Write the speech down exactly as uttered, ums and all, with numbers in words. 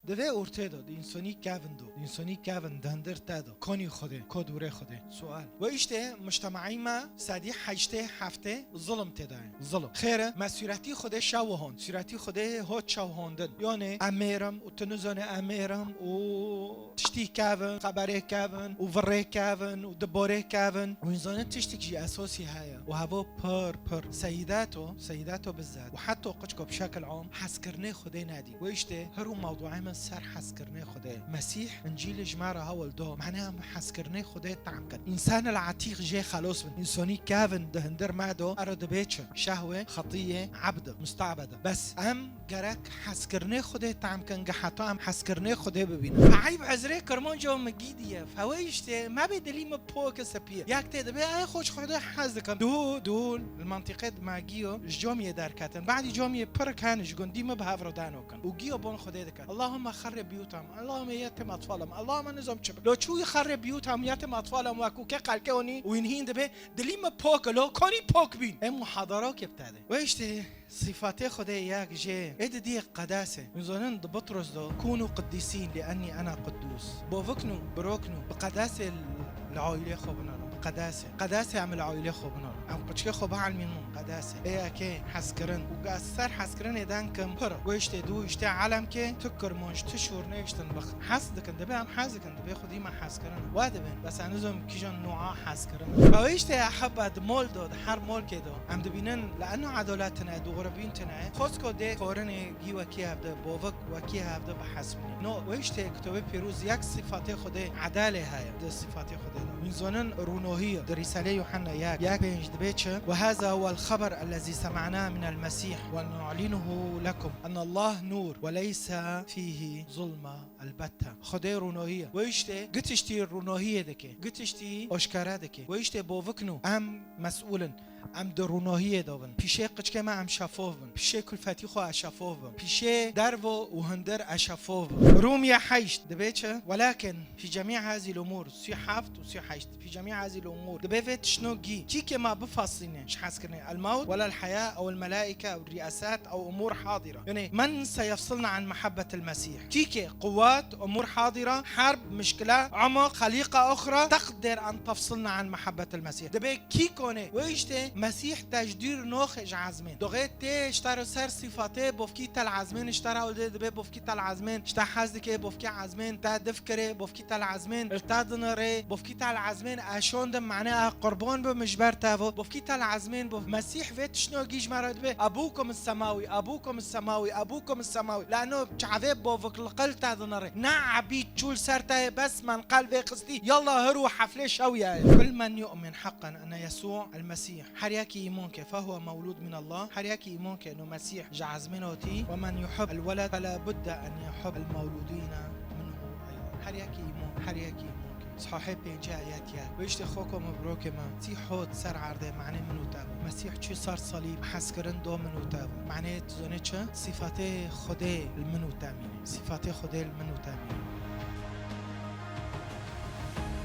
Di vê ortê de, di însonî kevin de, di însonî kevin di hindir te de, konî Xwedê, ko dûrê Xwedê? Sual. We îşte mujtemaî me sedî heştê heftê zulm tê de ye. Zulm. Xêr e, me sûretî Xwedê şew hond. Sûretî Xwedê hot şew hondin. Yanê em mêr im û tu nizanê em mêr im û tiştî kevin, xeberê kevin û virê kevin û diborê kevin. Û înzanin tiştik jî esosî heye. Û hevo pir, pir. Seyidato, seyidato bizat. Û heta qicko bi şekil am hezkirinê Xwedê nedî. Wê îşte her û mewduê min ser hezkirinê Xwedê. Mesîh Încîlê ji me re hewl do. Mane em hezkirinê Xwedê tam kin. Însan el etîq jê xelos bin. Însonî kevin di hindir me do. Ero dibê çi? Şehwê, xetiyê, ebd, mustabede. Bes em gerek hezkirinê Xwedê tam kin, ge heta em hezkirinê Xwedê bibînin. Eyb ezrê Kirmanca min gîdiye. Hewe îşte, me bê dilî min pok e, sepî ye. Yek tê dibê, ey xwe ji Xwedê hez dikim. Dû, dû, li mentiqê di me giyo, ji camiyê derketin. Badî camiyê pir ken ji gundî min bi hev re dano kin. Û giyo bon Xwedê dikin. Allahümme xerrib biyutam. Allahümme yetim atfalam. Allahümme nizam çi. Lo çûyî xerrib biyutam, yetim atfalam, wekû ke qelke onî û înhîn dibê, dilî min pok e, lo konî pok bîn. Em muhadara ke bi te de. Wê îşte, Sifatê Xwedê yek jê ê didiyê qedase. Hûn zanin di Bitros de, "Kûnû qidîsîn li ennî ena qidûs." Boviknû, biroknû, bi qedasê li aîlê xwe binano. Bi qedasê. Qedasê em li aîlê xwe binano. Em qiçkê xwe bielmînin qedasê. Ê yekê hezkirin. Û ez ser hezkirinê denkim pir. Wê îştê dû, îştê elem ke, tu kirmanc, tu şûr nêştin bix. Hez dikin, dibê em hez dikin. Dibê xwedî me hezkirin. Wa dibin. Bes ez nizom kîjan nûa hezkirin. Ew îşte ya heba di mol do, di her molkê do. Em dibînin, li eno edalet tine, dûxuribîn tine. Xosko dê korinê gî wekî hevde, bovik wekî hevde bi hesbînê. No, we îşte kitobê pîroz yek sifatê Xwedê, edalê heye. Di sifatê Xwedê de. Min zonin rûnohî. Di Rîsalê Yuhanna yek, yek pênc dibê çi? Ve haza huwel xeber ellezî sema'na minel Mesîh ve nu'linuhu lekum. Ennallah nur ve leysa fîhî zulma. Elbette. Xwedê rûnohî ye. Wê îştê gi tiştî rûnohiyê dike. Gi tiştî oşkere dike. Wê îştê bovikno. Em mesûl in. Em di rûnohiyê de bin. Pîşê qiçkê me em şefof bin. Pîşê kulfetî xwe ez şefof bin. Pîşê dervo û hundir ez şefof bin. Rûmiye heşt dibê çi? Welakin fî cemî hazîl umûr, sî heft û sî heşt. Fî cemî hazîl umûr. Dibê vê tiştno gî. Kî ke ma bifasîne ji hezkirinê. El mewt, wela el heya, ew el melaîke, ew el rîasat, ew umûr hadîre. Yanî, men seyefsilna an mehabbetil Mesîh. Kî ke quwat, umûr hadîre, herb, mişkile, ama, xelîqa uxra, teqdir an tefsilna an mehabbetil Mesîh. Dibê kî konê, wê îştê Mesîh tejdîr noxe ji ezmên. Doxê tê ji te re ser sîfatê, bovkî tel ezmên, ji te re ew dê dibê bovkî tel ezmên, ji te hez dike, bovkî ezmên, te dif kirê, bovkî tel ezmên, li te dinirê, bovkî tel ezmên, eşondim, mane, e, qurban bim ji ber te vo, bovkî tel ezmên, bov-, Mesîh vê tiştno gî ji me re dibê, Ebûkum semawî, Ebûkum semawî, Ebûkum semawî. Lano çavê bovik li qil te dinirê. Ne ebîd çûl ser te ye, bes men qel vê xistî, yalla hir û heflê şewiyaye. Kul men yu'min haqqan ene Yesû el Mesîh. Her yekî îman ke, fehuwe mewlûd min Allah, her yekî îman ke no Mesîh ji ezmên hatî, ve men yuhib el weled fela budde en yuhib el mewlûdîne minhu eydan. Her yekî îman, her yekî îman ke. Sahîhê pêncî ayet ye. Wê îştê xweko me, birokê me, sî hot ser erdê, manê min û te bû. Mesîh çû ser salîb, hezkirin do min û te bû. Manê tu zanê çi? Sîfatê Xwedê li min û te mîne. Sîfatê Xwedê li min û te mîne.